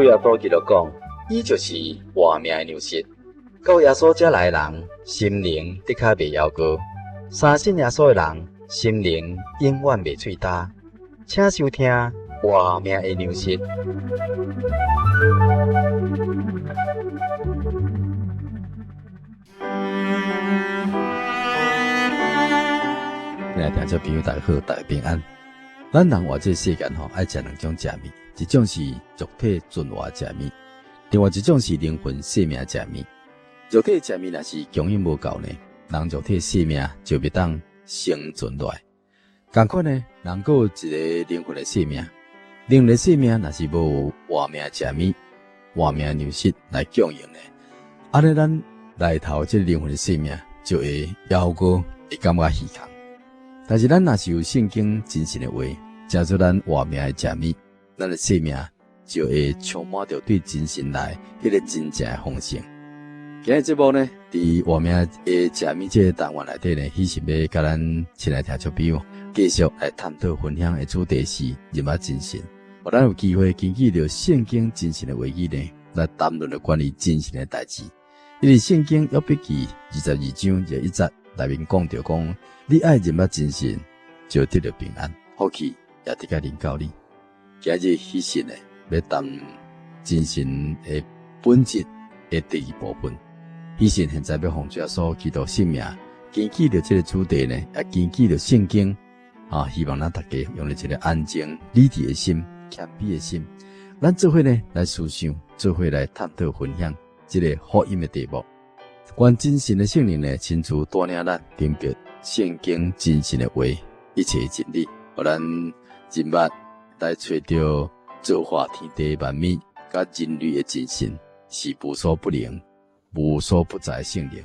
主耶穌基督講，伊就是活命的糧食。到耶穌遮來的人，心靈的確袂枵餓；相信耶穌的人，心靈永遠袂喙焦。請收聽活命的糧食。親愛聽眾朋友，大家好，大家平安。咱人活這世間吼，愛食兩種食物，一種是肉體存活食物，另外一種是靈魂生命食物。肉體食物若是供應無夠呢，人肉體生命就袂當生存落來。仝款呢，人閣有一个靈魂的生命，靈魂的生命若是無活命食物、活命糧食來供應呢，按呢咱內頭這个靈魂的生命就會枵餓，會感覺虛空。但是咱若是有聖經真神的話，成做咱活命的食物，咱的生命就會充滿著對真神來彼个真正的豐盛。今日節目呢，佇活命的食物這个單元內底呢，彼是欲佮咱親愛聽眾朋友繼續來探討分享的主題是認捌真神。予咱有機會根據著聖經真神的話語呢，來談論著關於真神的代誌。因為聖經約伯記22章21節內面講著講，你愛認捌真神，就得著平安，福氣也得佮臨到你。今日彼是呢，欲談真神的本質的第二部分。彼是現在欲奉主耶穌基督聖名，根據著這个主題呢，也根據著聖經啊，希望咱大家用著一个安靜、理智的心、謙卑的心，咱做伙呢來思想，做伙來探討分享這个福音的題目。願真神的聖靈呢，親自帶領咱明白聖經真神的話，一切真理，予咱認捌來揣著造化天地萬物佮人類的真神，是無所不能、無所不在的聖靈。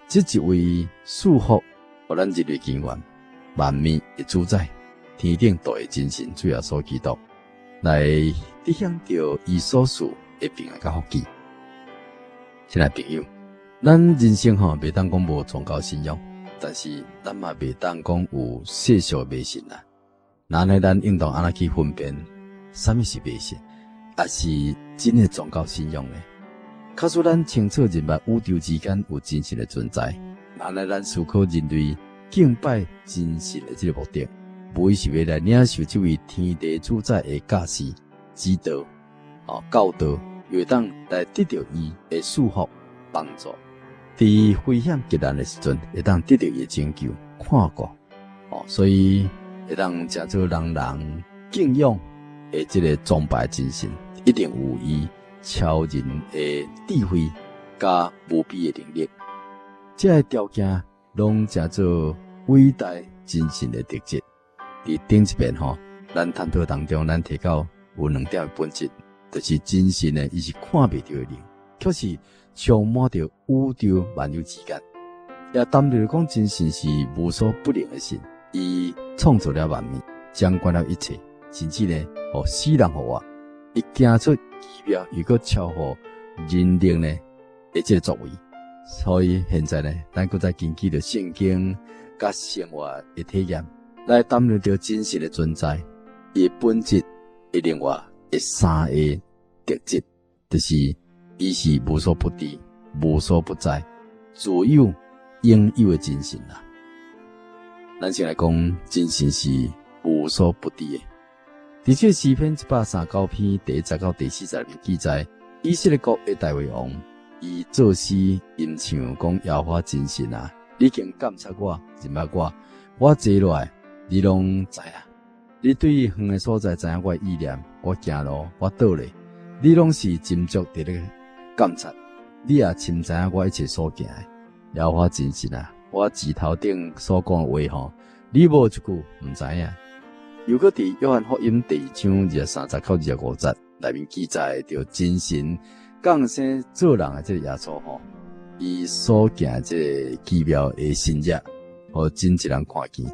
這一位賜福予咱人類根源萬物的主宰，天頂道的真神主耶穌基督，來得享著伊所賜的平安佮福氣。親愛朋友，咱人生吼袂當講無宗教信仰，但是咱嘛袂當講有世俗迷信啦。那呢，咱應當按怎去分辨啥物是迷信，抑是真的宗教信仰呢？假使咱清楚認捌宇宙之間有真神的存在，那呢，咱思考人類敬拜真神的這个目的，無疑是欲來領受這位天地主宰的教示、指導、教導，又會當來得著伊的賜福幫助。佇危險急難的時陣，會當得著伊的拯救、看顧，所以會當成做人人敬仰的這个崇拜真神，一定有伊超人的智慧佮無比的能力。這个條件攏成做偉大真神的特質。佇頂一遍吼，咱探討當中，咱提到有兩點本質，就是真神呢，伊是看袂著的靈，卻是充滿著宇宙萬有之間。也談著講真神是無所不能的神，伊創造了萬物，掌管了一切，甚至呢，予死人復活，伊行出奇妙又閣超乎人力呢的這个作為。所以現在呢，咱閣再根據著聖經佮生活的體驗，來談論著真神的存在，伊的本質的另外的三個特質，就是伊是無所不知、無所不在、自有永有的真神啦。咱先來講，真神是無所不知的。佇這詩篇139篇第1節到第4節內面記載，以色列國的大衛王，伊作詩吟唱講：耶和華真神啊，你已經監察我、認捌我，我坐落來，你攏知影。你對遠的所在知影我的意念，我行路，我倒咧，你攏是斟酌佇咧監察，你也深知影我一切所行的。耶和華真神啊，我舌頭頂所講的話吼，你無一句毋知影。又閣佇約翰福音第2章23節到25節內面記載著真神降生做人的這个耶穌吼，伊所行這个奇妙的神蹟，予真濟人看見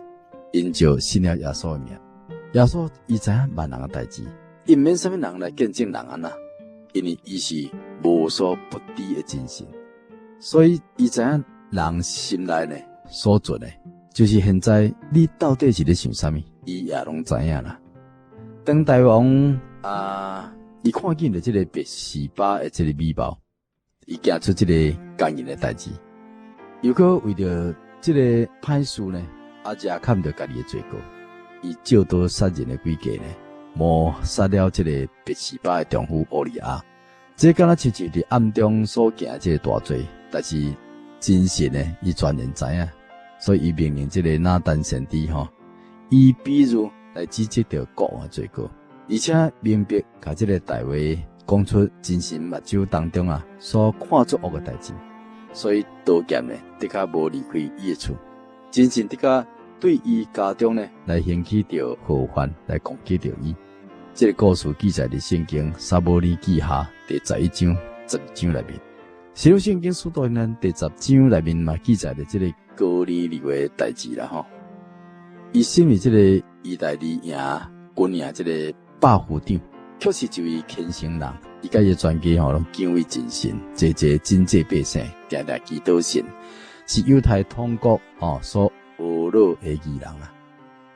，𪜶就信了耶穌的名。耶穌伊知影萬人的代誌，伊毋免啥物人來見證人按怎，因為伊是無所不知的真神，所以伊知影人心內呢所存的，就是現在你到底是咧想啥物，伊也攏知影啦。當大衛王啊，伊看見著這个拔示巴的這个美貌，伊行出這个姦淫的代誌，又閣為著這个歹事呢，啊，惹坎著家己的罪過，伊借刀殺人的詭計呢，謀殺了這个拔示巴的丈夫烏利亞。這敢若親像佇暗中所行的這个大罪，但是真神呢，伊全然知影，所以伊命令這个拿單先知吼，以比喻來指責著國王的罪過。而且明白共這个大衛講出真神目睭當中啊所看作惡的代誌，所以刀劍呢的確無離開伊的厝，真神的確對伊家中呢來興起著禍患來攻擊著伊。這个故事記載佇聖經撒母耳記下第11章、12章內面。新約聖經使徒行傳第10章內面嘛記載著這个哥尼流的代誌啦吼。伊身為這个意大利營軍營這个百夫長，卻是一位虔誠人，伊佮伊的全家吼攏敬畏真神，濟濟拯救百姓，定定祈禱神，是猶太統國吼所呵咾的義人啊。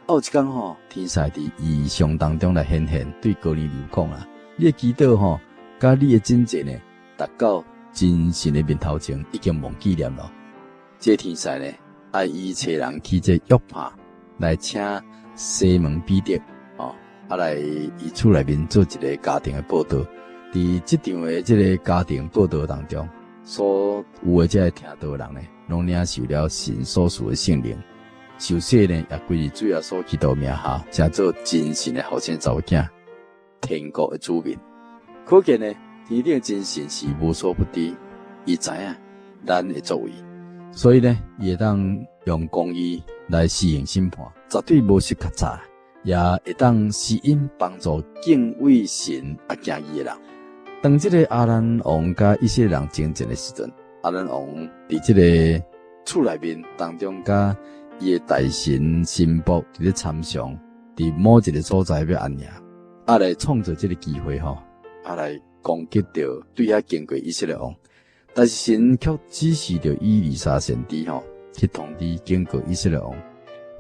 有一工吼，天使佇異象當中來顯現，對哥尼流講啊：你的祈禱吼，佮你的拯救呢，達到真神的面頭前，已經蒙紀念咯。這天使呢，愛伊差人去這約帕來請西門彼得。啊，來伊厝內面做一个家庭的報道。佇這場的這个家庭報道當中，所有的這个聽道的人呢，攏領受了神所賜的聖靈。受洗呢，也歸佇主耶穌基督名下，成做真神的後生查某囝，天國的子民。可見呢，天頂真神是無所不知，伊知影咱的作為，所以呢，伊會當用公義來施行審判，絕對無失較早。也會當施恩幫助敬畏神啊敬伊的人。當這个亞蘭王佮以色列人征戰的時陣，亞蘭王佇這个厝內面當中，佮伊的大臣心腹佇咧參詳，佇某一个所在欲安營，啊來創造這个機會吼，啊來攻擊著對遐經過以色列王。但是神卻指示著以利沙先知吼，去通知警告以色列王。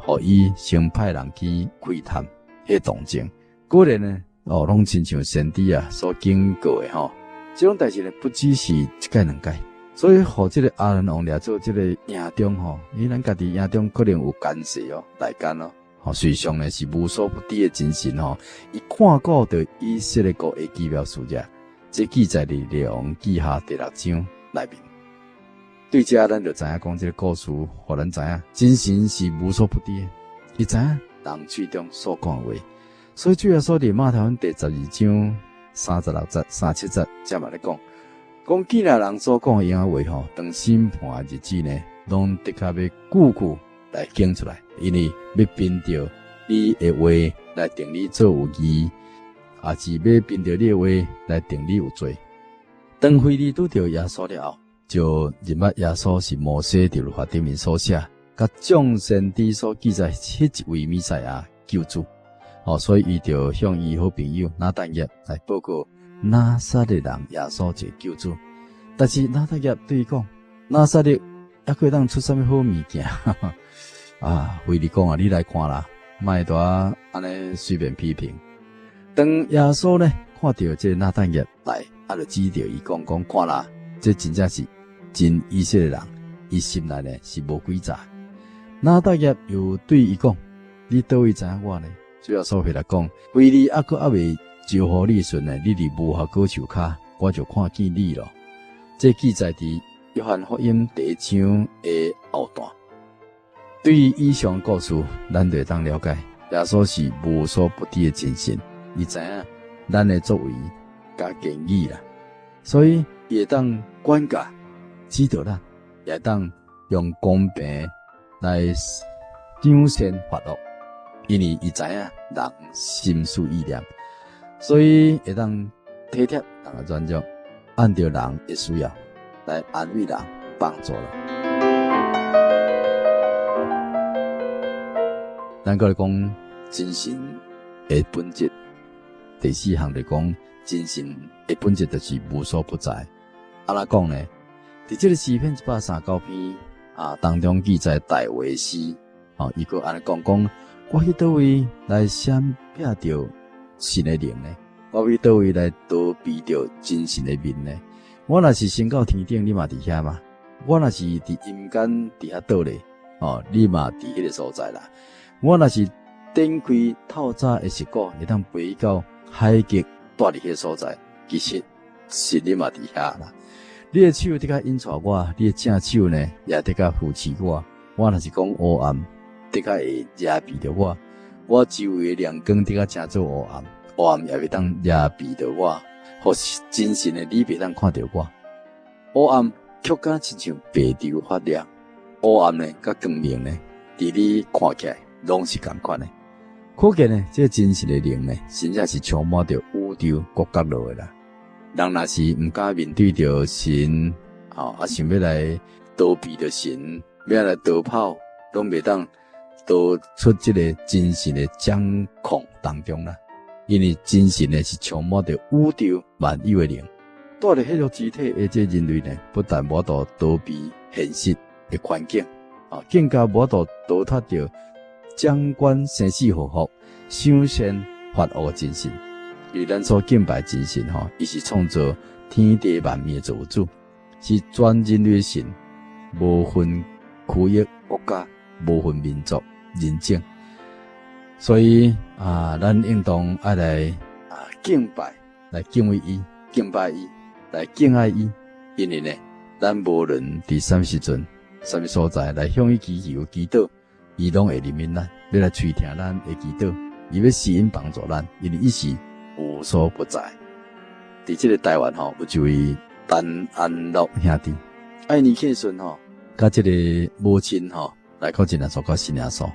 予伊先派人去窺探彼動靜，果然呢，哦，攏親像先知啊所警告的吼，這種代誌呢，不只是一擺兩擺，所以予這个亞蘭王掠做這个營中吼，伊咱家己營中可能有奸細哦，內奸哦，吼，事實上呢是無所不知的真神吼，伊看顧著以色列國的奇妙事業，這記載佇列王紀下第6章內面。對這，咱就知影講，這个故事，予咱知影，真神是無所不知的，伊知影人喙中所講的話。所以主耶穌佇馬太福音第12章36節、37節，這嘛咧講，講既然人所講的閒話吼，當審判的日子呢，攏的確欲句句來講出來，因為欲憑著你的話來定你做有義，抑是欲憑著你的話來定你有罪。當腓利拄著耶穌了後，就認捌耶穌是摩西佇律法頂面所寫，佮眾先知所記載彼一位彌賽亞救主。哦，所以伊就向伊好朋友拿但業來報告拿撒勒人耶穌這個救主。但是拿但業對伊講，拿撒勒猶閣會當出啥物好物件？啊，腓利講啊，你來看啦，莫佇遐按呢隨便批評。當耶穌呢看著這個拿但業來，啊，就指著伊講講看啦，這真正是真以色列人，伊心內呢是無詭詐。拿但業又對伊講：你佗位知影我呢？主耶穌回答講：腓利猶閣猶未招呼你時陣呢，你佇無花果樹跤，我就看見你咯。這記載佇約翰福音第1章的後段。對於以上故事，咱就會當了解，耶穌是無所不知的真神，伊知影咱的作為佮言語啦，所以伊會當管教、指導咱，也會當用公平來賞善罰惡，因為伊知影人心思意念，所以會當體貼人的軟弱，按著人的需要來安慰人、幫助人。咱閣來講真神的本質，第四項就講真神的本質就是無所不在。按怎講呢？佇這个詩篇139篇啊當中記載大衛詩，哦，伊閣按呢講講，我去佗位來閃避著神的靈呢？我欲佗位來逃避著真神的面呢？我若是升到天頂，你嘛佇遐嗎？我若是佇陰間佇遐倒咧，哦，你嘛佇彼个所在啦。我若是展開透早的翼骨，會當飛到海極，蹛佇彼个所在，其實神你嘛佇遐啦。你的手的確引帶我，你的正手呢也的確扶持我。我若是講黑暗，的確會遮蔽著我。我周圍的亮光的確成做黑暗，黑暗也袂當遮蔽著我，予真神的你袂當看著我。黑暗卻敢親像白晝發亮，黑暗呢，佮光明呢，佇你看起來攏是仝款的。可見呢，這個真神的靈呢，真正是充滿著宇宙各角落的啦。人若是毋敢面對著神，吼，啊，想欲來逃避著神，欲來逃跑，攏袂當逃出這个真神的掌控當中啦。因為真神呢是充滿著宇宙萬有的靈，蹛佇血肉之體的這人類呢，不但無法度逃避現實的環境，啊，更加無法度逃脫著掌管生死禍福、賞善罰惡的真神。因為咱所敬拜真神吼，伊是創造天地萬物的造物主，是全人類的神，無分區域、國家，無分民族、人種。所以啊，咱應當愛來啊敬拜，來敬畏伊，敬拜伊，來敬愛伊。因為呢，咱無論佇啥物時陣、啥物所在來向伊祈求、祈禱，伊攏會憐憫咱，欲來垂聽咱的祈禱，伊欲施恩幫助咱，因為伊是無所不在。佇這个台灣吼，有一位陳安樂兄弟，愛年輕時陣吼，佮這个母親吼來靠近耶穌，佮信耶穌。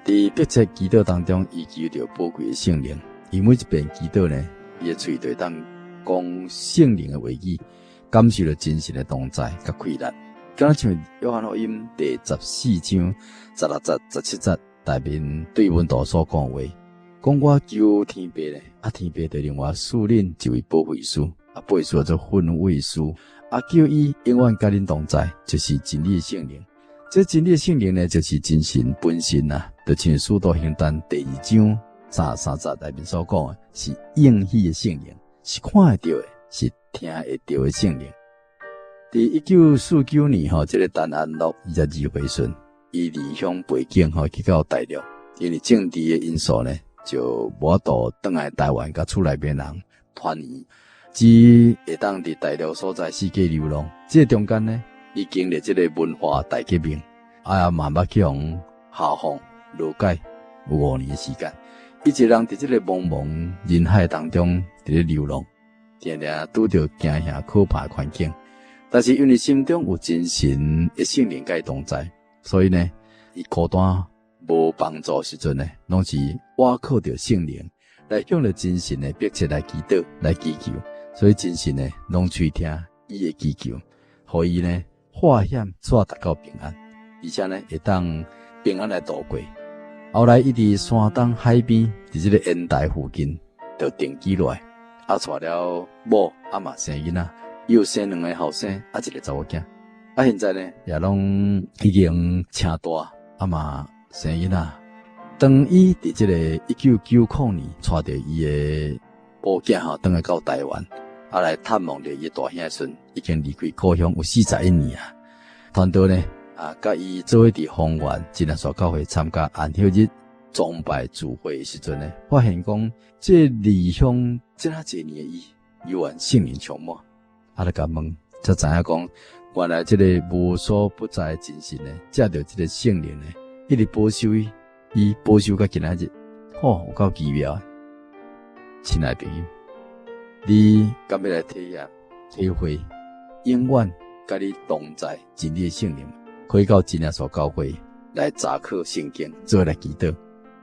佇迫切祈禱當中，伊求著寶貴的聖靈。伊每一遍祈禱呢，伊的喙就會當講聖靈的話語，感受著真神的同在佮氣力。敢若像約翰福音第14章16節、17節內面對門徒所講的話，講我求天父呢，啊天父就另外賜恁一位保惠師，啊保惠師叫做訓慰師，啊叫伊永遠佮恁同在，就是真理的聖靈。這真理的聖靈呢，就是真神本身啊，就像使徒行傳第2章33節內面所講的，是應許的聖靈，是看會著的，是聽會著的聖靈。佇1949年吼，這个陳安樂22歲時，伊離鄉背井吼去到大陸，因為政治的因素呢，就無法度轉來台灣，佮厝內面人團圓，只會當佇大陸所在四界流浪。這个中間呢，伊經歷這个文化大革命，啊，嘛捌去予下放勞改有5年的時間。伊一個人佇這个茫茫人海當中佇咧流浪，定定拄著驚嚇可怕的環境。但是因為心中有真神的聖靈佮伊同在，所以呢，伊孤單無幫助時陣呢，攏是倚靠著聖靈來向著真神的迫切來祈禱來祈求，所以真神呢，攏垂聽伊的祈求，予伊呢化險煞達到平安，而且呢會當平安來度過。後來伊佇山東海邊，佇這個煙台附近就定居落來，啊，娶了某，啊嘛生囡仔，伊有生兩个後生，啊一个查某囝，啊現在呢也攏已經成大，啊嘛生囡仔。當伊佇這個1990年帶著伊的某囝吼，轉來到台灣，啊來探望著伊的大兄時陣，已經離開故鄉有41年啊。傳道呢，啊，佮伊做伙佇豐原真耶穌教會參加安息日崇拜聚會的時陣呢，發現講這離鄉這爾濟年的伊，猶原聖靈充滿，啊，就共問，才知影講，原來這个無所不在的真神呢，藉著這个聖靈呢，一直保守伊，伊保守到今仔日，吼，有夠奇妙的。親愛的朋友，你敢欲來體驗、體會，永遠佮你同在真理的聖靈，可以到真耶穌教會來查考聖經，做伙來祈禱。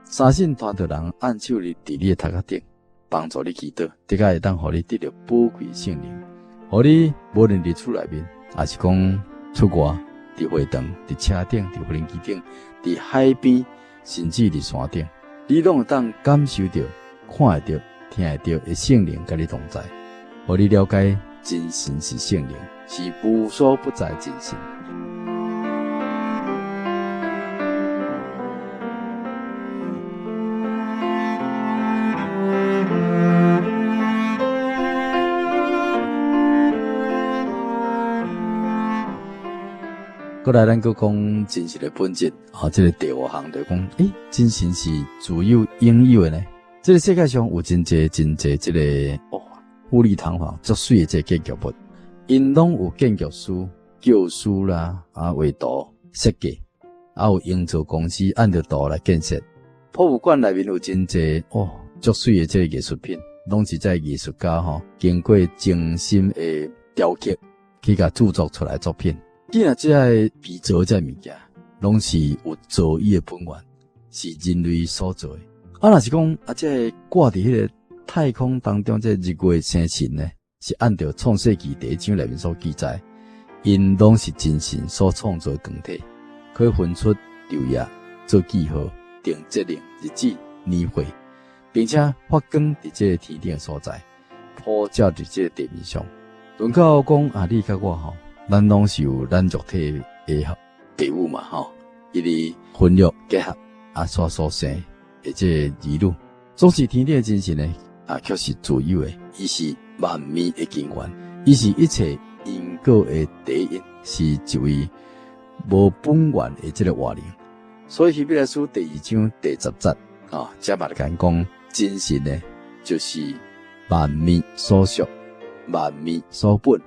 相信傳道人按手佇你的頭殼頂，幫助你祈禱，的確會當予你得著寶貴聖靈，予你無論佇厝內面，抑是講出外，佇會堂、佇車頂、佇無人機頂、佇海邊，甚至佇山頂，你攏會當感受著、看會著、聽會著的聖靈佮你同在，予你了解真神是聖靈，是無所不在真神。閣來咱閣講真神的本質，啊，這个第五項就講，欸，真神是自有永有的呢。這个世界上有真濟真濟這个哦，富麗堂皇、足媠的這个建築物，𪜶攏有建築師、教師啦，啊，畫圖設計，啊，有營造公司按著圖來建設。博物館內面有真濟哦，足媠的這个藝術品，攏是這藝術家吼經過精心的雕刻去共製作出來的作品。既然這个被造這个物件，攏是有造伊的本源，是人類所做的。啊，若是講啊，這个掛佇彼个太空當中，這个日月星辰呢，是按著創世紀第一章內面所記載，𪜶攏是真神所創造的光體，可以分出晝夜做記號，定節令、日子、年歲，並且發光佇這个天頂的所在，普照佇這个地面上。輪到講啊，你佮我吼，咱攏是有咱肉體的父母嘛吼，伊佇婚約結合啊，所生的這個兒女，總是天頂的真神呢，啊，卻是自有的，伊是萬物的根源，伊是一切因果的第一，是一位無本源的這个活靈。所以希伯來書第二章第十節啊，這嘛來講，真神呢，就是萬物所屬，萬物所本。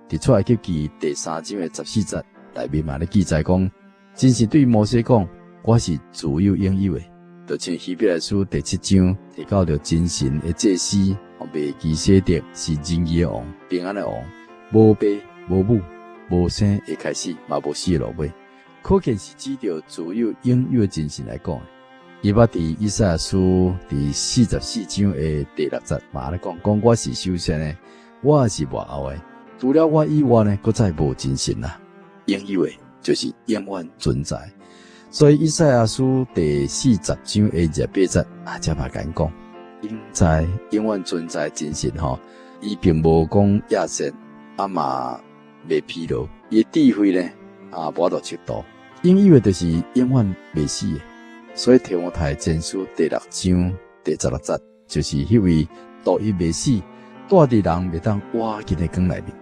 佇出埃及記第三章的十四節內面嘛咧記載講，真神對摩西講，我是自有永有的。就像希伯來書第七章提到著真神的祭司，麥基洗德是仁義的王，平安的王，無爸無母，無生的開始，嘛無死的落尾，可見是指著自有永有的真神來講。伊捌佇以賽亞書第四十四章的第六節嘛咧講，講我是首先的，我是末後的。除了我以外呢，閣再無真神啦。永有的，就是永遠存在。所以以賽亞書第四十章的二十八節啊，這嘛共講，永在永遠存在真神吼，伊並無講厭倦，啊嘛袂疲勞，伊的智慧呢啊無法度測度。永有的就是永遠袂死的。所以提摩太前書第六章第十六節，就是彼位獨一袂死，住佇人袂當倚近的光內面。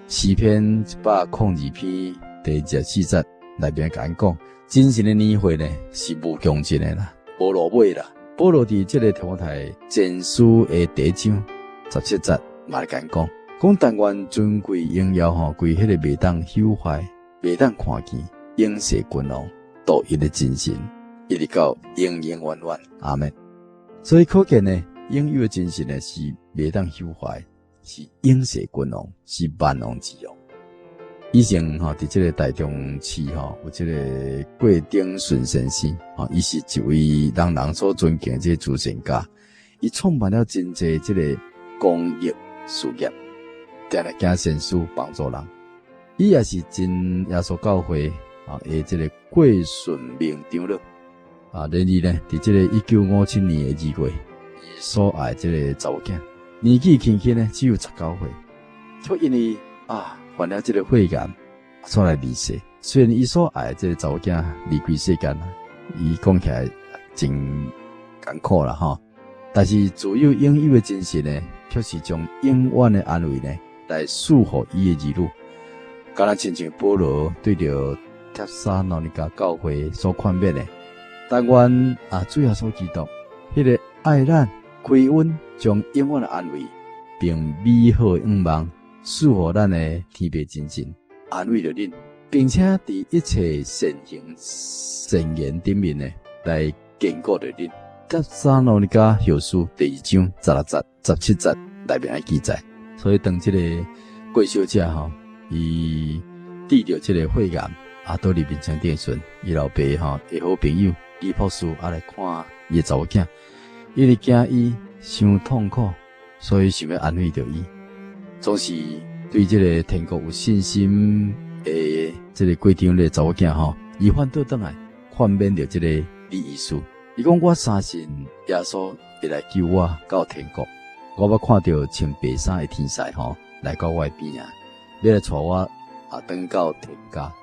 詩篇一百空二篇第二十四節內面共咱講，真神的年歲呢是無窮盡的啦，無落尾啦。保羅佇這个提摩太前書的第一章十七節嘛來共咱講，講但願尊貴榮耀吼，歸彼个袂當朽壞、袂當看見、永世君王、獨一的真神，一直到永永遠遠。阿們。所以可見呢，永有的真神呢是袂當朽壞，是永世君王，是萬王之王。以前吼，佇這个台中市吼，有這个郭鼎順先生，吼，伊是一位人人所尊敬的這个慈善家，伊創辦了真濟這个公益事業，定定行善事幫助人。伊也是真耶穌教會啊的這个郭順明長老。啊，然而呢，佇這个一九五七年的二月，伊所愛這个查某囝年紀輕輕呢，只有十九歲，卻因為啊患了這个肺癌，煞來離世。雖然伊所愛的這个查某囝離開世間啦，伊講起來真艱苦啦吼，但是自有永有的真神呢，卻是將永遠的安慰呢，來賜予伊的兒女。敢若親像保羅對著帖撒羅尼迦教會所勸勉的，但願啊主耶穌基督，彼个愛咱開恩，將永遠的安慰，並美好的願望賜予咱的天父真神，安慰著恁，並且佇一切善行善言頂面呢，來堅固著恁。帖撒羅尼迦後書第二章十六節、十七節內面的記載。所以當這个郭小姐吼，伊得著這个肺癌啊，倒佇眠床頂時陣，伊老爸吼的好朋友李博士啊來看伊的查某囝，因為驚伊傷痛苦，所以想欲安慰著伊，總是對這个天國有信心的這个郭長的查某囝吼，伊反倒轉來勸勉著這个李醫師，伊講我相信耶穌會來救我到天國，我捌看著穿白衫的天使吼來到我的邊仔，欲來帶我啊轉到天家。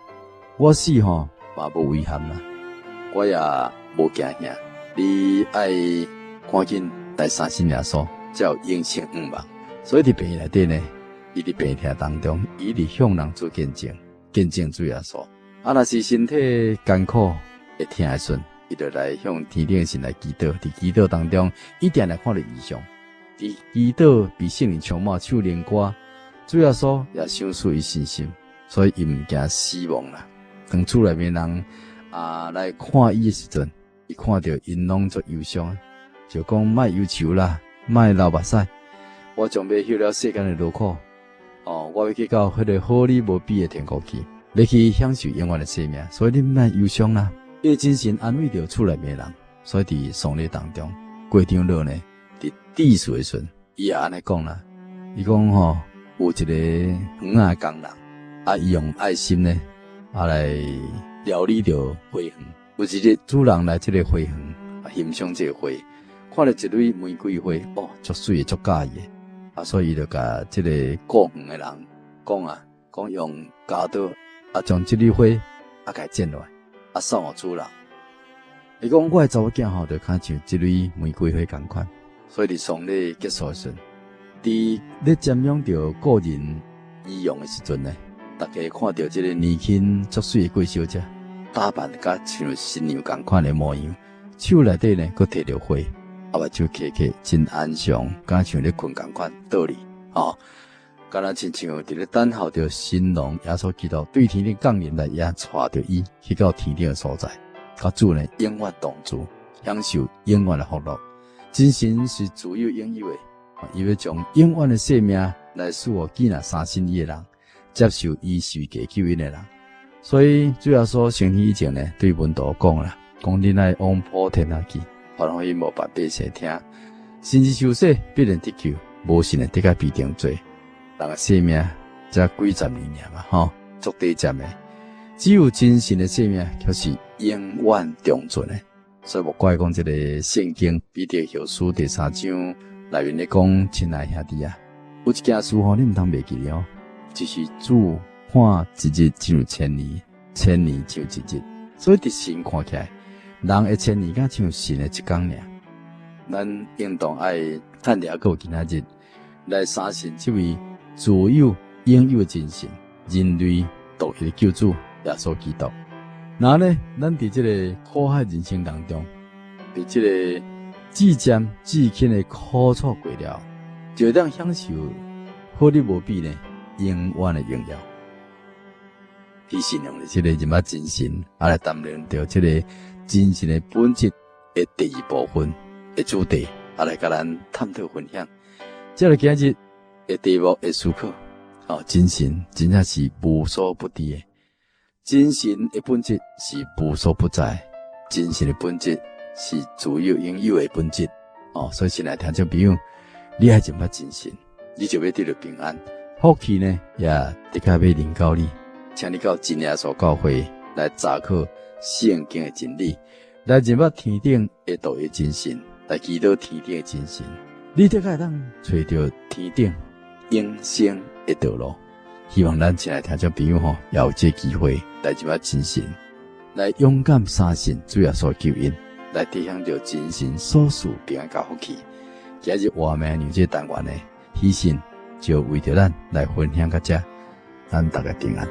我死吼嘛無遺憾啦，我也無驚嚇。你愛趕緊來相信耶穌，才有永生願望。所以佇病院內底呢，伊佇病痛當中，伊一直向人做見證，見證主耶穌。啊，若是身體艱苦會疼的時陣，伊就來向天頂神來祈禱。佇祈禱當中，伊定定看著異象。佇祈禱被聖靈充滿，唱靈歌，主耶穌也賞賜伊信心，所以伊毋驚死亡啦。當厝內面人啊來看伊的時陣，伊看著𪜶攏足憂傷，就講莫憂愁啦，莫流目屎，我將欲歇了世間的勞苦，哦，我欲去到彼个好你無比的天國去，欲去享受永遠的生命，所以恁莫憂傷啦。伊真神安慰著厝內面的人，所以佇喪禮當中，郭長老呢，佇致辭的時陣，伊也按呢講啦，伊講吼，有一个園仔的工人，啊，伊用愛心呢，啊來料理著花園。有一日主人來這个花園，啊，欣賞這个花，看著一蕊玫瑰花，哦，足媠的，足佮意的，啊，所以伊就共這个顧園的人講啊，講用鉸刀啊，將這蕊花啊，共剪落來，啊，送予主人。伊講我的查某囝吼，就敢像這蕊玫瑰花仝款，所以佇喪禮結束的時陣，佇咧瞻仰著故人遺容的時陣呢，大家看著這个年輕足媠的郭小姐，打扮甲像新娘仝款的模樣，手內底呢，閣提著花，啊，目睭瞌瞌，真安詳，敢像咧睏仝款，倒去，吼，敢若親像佇咧等候著新郎耶穌基督對天頂降臨來，也帶著伊去到天頂的所在，佮主呢永遠同住，享受永遠的福樂。真神是自有永有的，伊欲將永遠的生命來賜予囝若相信伊的人，接受伊受過救恩的人。所以主耶穌升天以前呢，對門徒講啦，講恁愛往普天下去，傳福音予萬百姓聽。信之受洗必然得救，無信的得共被定罪。人的生命才幾十年爾嘛，吼，足短暫的。只有真神的生命，卻是永遠長存的。所以無怪講這个聖經彼得後書第三章內面咧講，親愛兄弟啊，有一件事吼，恁毋通袂記得哦，就是主看一日像千年，千年像一日。所以佇神看起來，人的千年敢像神的一工爾。咱應當愛趁著猶閣有今仔日來相信這位自有永有的真神，人類獨一的救主耶穌基督。那呢，咱佇這个苦海人生當中，佇這个至暫至輕的苦楚過了，就會當享受好你無比呢永遠的榮耀。去信仰的這个認捌真神，啊來擔任著這个真神的本質的第二部分的主題，啊來共咱探討分享。這个今日的題目的思考，哦，真神真正是無所不知的。真神的本質是無所不在，真神的本質是自有永有的本質。哦，所以親愛聽眾朋友，你愛認捌真神，你就欲得著平安，福氣呢也的確欲臨到你。請你到真耶穌教會來查考聖經的真理，來認捌天頂的獨一真神，來祈禱天頂的真神，你的確會當揣著天頂永生的道路。希望咱親愛聽眾朋友吼，也有這個機會來認捌真神，來勇敢相信主耶穌救恩，來得享著真神所賜平安佮福氣。今日活命娘這個單元呢，喜信就為著咱來分享到這，咱大家平安。